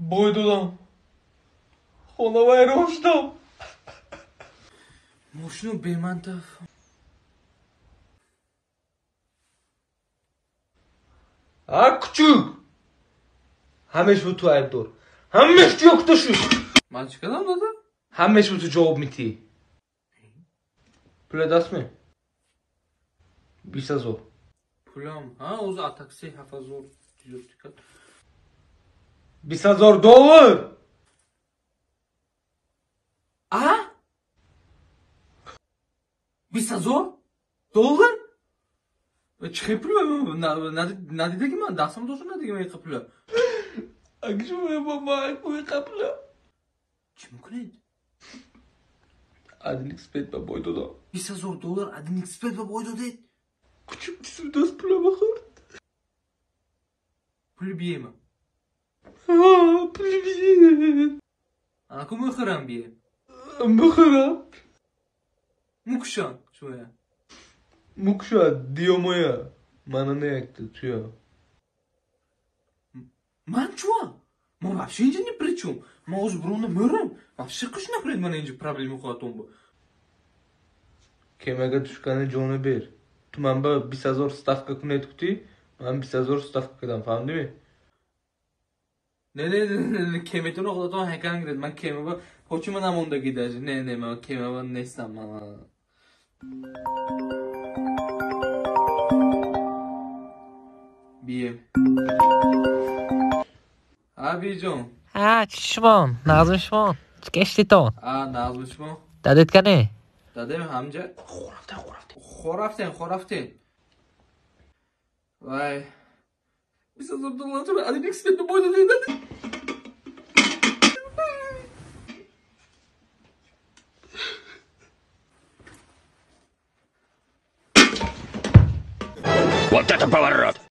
Бой додам. Хона вайрон шудам. Мошину бемантаф. А кучук. Ҳамеш бу ту айбдор. Ҳамеш ту ёхта шуд. Ман чӣ кардам, дада? Ҳамеш бу ту ҷавоб митӣ. Пула даст ме? 20 000. Пулам, ҳа, ӯзи а такси 7000 зиёдтӣ кард. 20 000 доллар. А? 20 000 доллар? Чӣ хел пул? Надидаги ман, дастам дошт, надиги ман иқа пула. Акшума иқа пула. Чӣ мекунед? 1xBet ба бой додам. 20 000 доллар 1xBet ба бой додед? Кучук даст пула бахӯрд. Пули биема. Пули бие. Анаку мехӯрам бие. Мехӯрам. Мукушан шумоя. Мукша диёмоя. Мана не якта туя. Ман чуа? Ман вообще инҷа ни при чём. Ман ҳозир биромда мӯрам. Вообще қиш накунед мана инҷа проблема хоҳатон бо. Кемага тушкани ҷони бер. Ту ман ба 20 000 ставка кунед гуфтӣ, ман 20 000 ставка кардам, фаҳмидӣ? Не, не, не, не, кеметонро худатон ҳайкан гиред. Ман кемаба ҳочима намондаги даже. Не, не, ман кемаба нестам. Ман. Бием. А, биҷон. А, чӣ шумон? Нағзми шумон? Чӣ гаштитон? А, нағзми шумо? Дадет кане? Дадем ҳамҷа. Хорафтем, хорафтем. Хорафтем, хорафтем. Вай. 20 000 доллар 1xBet бой додед. Вот это поворот!